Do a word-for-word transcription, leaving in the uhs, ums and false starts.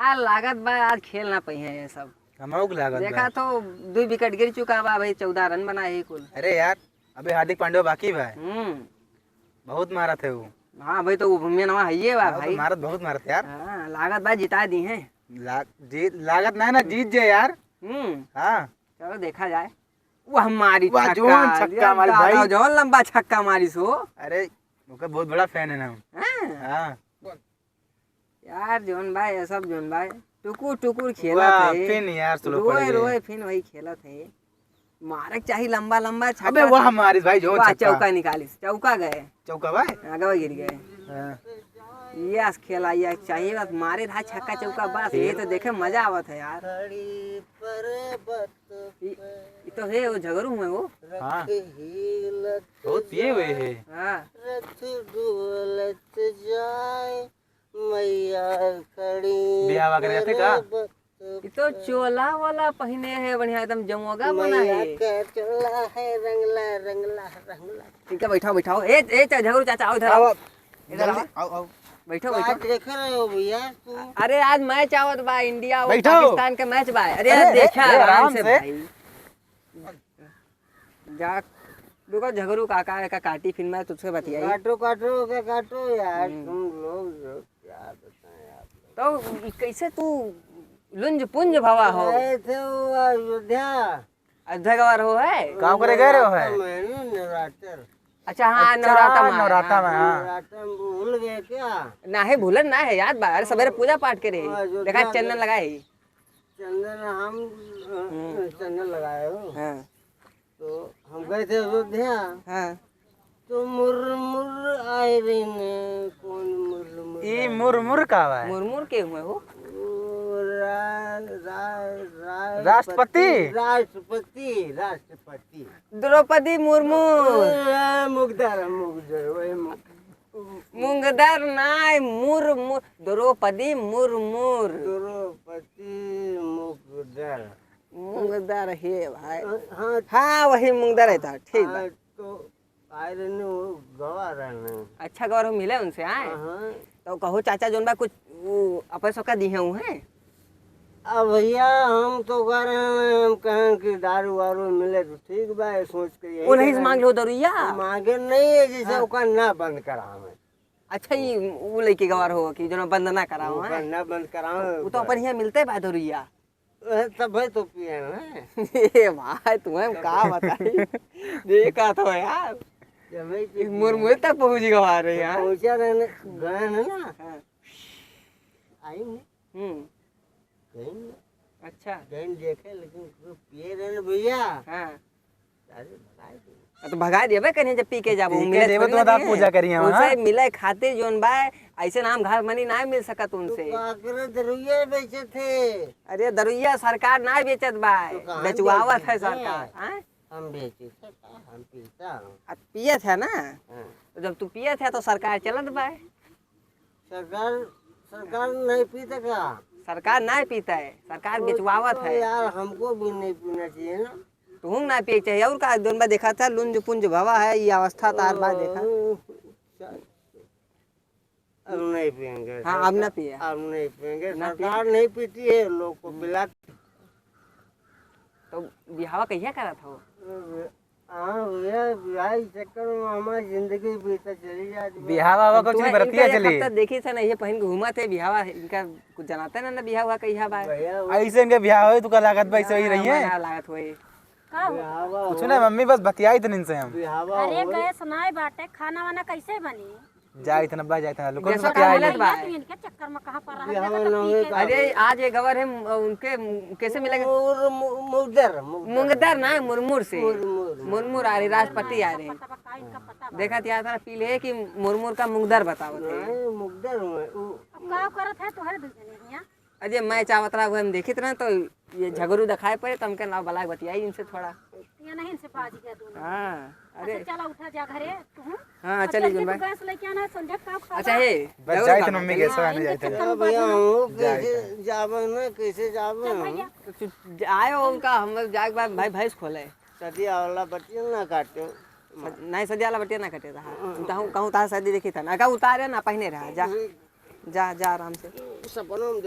यार, लागत बा आज खेल ना पइहे ये सब। हमहू के लागत देखा बा। तो दुई विकेट गिर चुका बा भाई, चौदह रन बनाए ही कुल। अरे यार, अबे हार्दिक पांड्या बाकी बा। हम्म। बहुत मारत है वो। हाँ भाई, तो वो मेनवा है ये बा हाँ, तो भाई। मारत, बहुत मारत यार। हाँ, लागत बा जिता दी है। ला-, जीत, लागत ना, ना, जीत जाए यार। हम्म। हाँ। चलो देखा जाए। वो हमारी वाह, छक्का, जौन छक्का ये मारी दादा, भाई। जौन लंबा छक्का मारी सो। अरे, ओकर बहुत बड़ा फैन है ना हम। हाँ। हाँ। यार, जौन बा, ये सब जौन बा, टुकुर टुकुर खेलत वाह, है। फिन यार, स्लो पड़ रोए गए। रोए फिन वही खेलत है। मारे के चाही लंबा लंबा छक्का। अबे वाह, मारिस भाई, जौन वाह, छक्का। चौका निकालिस, चौका गए। चौका बा? आगे गिर गए। हाँ। ये आस खेला, ये चाहिए बस, मारे रहा छक्का चौका बस, ये तो देखे मजा आवत है यार। ई, ई तो है, वो झगड़ू हुए वो। हाँ। बहुत पिए हुए है। हाँ। रथ डोलत जाए, मैया खड़ी बियाह वगैरह थे का? पर्वत ई तो चोला वाला पहिने है, बढ़िया एकदम जमोगा बना है। मैया का चोला है, रंगला, रंगला, रंगला। ठीक है, बैठाओ, बैठाओ। ए, ए, चा-, झगड़ू चाचा, आओ इधर आओ। आओ, इधर आओ। जल्दी, आओ, आओ। बैठो, का बैठो। देख रहे हो भैया तू? अरे, आज मैच आवत बा, इंडिया और बैठो। पाकिस्तान के मैच बा। अरे, अरे, देखा अरे, आराम आराम से से। भाई। जा, रुको, झगड़ू काका का काटी, फिर मैं तुझसे बतियाई। काटो, काटो, का काटो यार, हम्म। तुम लोग जो क्या बताएं आप लोग। तो ई कैसे तू लुंज पुंज भवा हो? गए थे वो अयोध्या। अयोध्या गवार हो है? गाँव करे गए रहो है? नवरात्र में ना, नवरात्र। अच्छा, हाँ, अच्छा, नवरात्र में, नवरात्र हाँ। में, हाँ। नवरात्र में भूल गए क्या? ना है, भूलन ना है, याद बा। अरे, सवेरे पूजा पाठ करे। हाँ, अयोध्या देखा, चंदन गए। लगाए ही। चंदन हम, अ, हम्म। चंदन लगाए हो। हाँ। तो हम गए थे अयोध्या। हाँ। तो मुर्र मुर्र आए रही ने, कौन मुर्र मुर्र ई आए? मुर्र मुर्र का बा? मुर्र मुर्र के हुए हो? वो रा-, रा-, रा-, राष्ट्रपति? राष्ट्रपति, राष्ट्रपति। द्रौपदी मुर्मू। ए, मुगदर, मुगदर, वही मुग-, मुंगदर नाय, मुर, मुर, द्रौपदी मुर्मूर। द्रौपदी मुगदर। मुगदर हे भाई। हाँ। हाँ, वही मुंगदर है था, ठीक बा। हाँ, तो आए रहने, वो गवा रहने। अच्छा, गवा रहो, मिले उनसे, आए? हाँ, हाँ। तो कहो चाचा जोन बा कुछ, वो अपन सबका दी है, उहे? अब भैया, हम तो कह रहे हैं, हम कहें कि दारू वारू मिले तो ठीक बा, ये सोच के यही वो नहीं करें। मांग लो दरुइया? मांगे नहीं है, जैसे हाँ। ओका ना बंद करावे। अच्छा, ये वो लइके गवार हो कि जो बंद ना कराओ, ओका हैं? ना बंद करावे वो तो ओका। अपन यहाँ मिलते बा दरुइया। ए, तब भाई तो पिए हैं। ए भाई, तुम्हें हम का बताई? देखा तो यार। जब भाई तो इस मुरमुरे तक पहुँच गवा रहे यार। पहुँचा रहने, गए हैं ना। हाँ। आई नहीं। हम्म। गए नहीं। अच्छा। गए देखे, लेकिन वो पिए रहे ना भैया। हाँ। अरे, भगाई दे। हाँ, तो भगाई देबे कहीं जब पी के जाबो, पी के मिले देबे थोड़ी तो ना बता दिए। पूजा करिए, हाँ? उनसे मिले खातिर जोन बा, ऐसे नाम घर मनी ना मिल सकत उनसे। तो का करे, दरुइया बेचे थे। अरे, दरुइया सरकार ना बेचत बा, तो कहाँ बेचवावत बेचत है है? सरकार, हैं? हम बेचे थे, हम पीता हूँ। अब पिए थे ना? हाँ। तो जब तू पिए थे तो सरकार चलत बा। सरकार, सरकार नहीं पीता का? सरकार ना पीता है, सरकार तो, बेचवावत तो है। यार, हमको भी नहीं पीना चाहिए ना। तुहूँ ना पिए चाहिए, और का? दोन बा देखा था, लुंज पुंज भवा है, ये अवस्था तार बा देखा। ओ, अब नहीं पिएंगे हाँ, अब ना सरकार, पिए। अब नहीं पिएंगे, ना पिए। सरकार नहीं पीती है, लोग को हम्म। पिला। तो बिहावा कहिया करत हो? हाँ भैया, बिहाव के चक्कर में हमारी जिंदगी बीता चली जाती है। बिहावा हुआ अब कुछ तुम्हें नहीं, बरतिया इनका एक चली। हफ्ता देखी था ना, ये पहन के घूमा थे बिहावा, इनका कुछ जनाते ना, ना बिहावा कहिया बा। भैया, वो ऐसे इनके बिहाव होई, तू का लागत बा, ऐसे ही हाँ, रही है। हमारा लागत होई। का हो? बिहावा कुछ हो, ना मम्मी, बस बतियाई थे इनसे हम। बिहावा अरे हो। गैस नाय बाटे, खाना वाना कैसे बनी? जाइत ना बा, जाइत ना, लोग गैसवा कहाँ मिलत बा? तू इनके चक्कर में कहाँ पड़ रहा है, बिहावा तो ना पी होए के का अरे, आज ये गवर है, उनके कैसे मिलेगा? मुर-, मु-, मुगदर, मुगदर। मुंगदर ना, मुरमुर से। मुरमुर। मुरमुर आ रही, राष्ट्रपति आ रहे। पता बा, का इनका पता बा? देखा, त्या तरह पी ले कि मुरमुर का मुंगदर बतावत है। नहीं, मुगदर हुए, उ अब का करत है तोहरे दू जने हियाँ? अरे, मैं चावत रहा, वो हम देखित रहे, तो ये झगड़ू दिखाए पड़े, तो हमके नाव बलाक बतियाई इनसे थोड़ा। ये नहीं, इनसे बाज गया दोनों। हाँ, अरे। अच्छा, चला उठा जा घरे, तू। हाँ, अब चली चल के जौन तू बा। गैस लेके आना है, संझा का खावा। अच्छा, हे, बस जरूर जाइत खावा। मम्मी के, हाँ, सवा नहीं इनके जाइत। चक्कर में भैया, बात हम लोग ना। जाइत। कैसे जावे ना, कैसे जावे चल हम? भैया। तो तू आए हो उनका, हम लोग जाए के बाद भाई भैंस खोले। सदिया वाला बतिया ना काटे। नहीं, सदिया वाला बतिया ना काटे रहा। हाँ। उताहू, कहूँ उतार सदी देखी था ना, का उतारे ना पहने रहा, जा। हम्म। जा, जा आराम से। सपनों में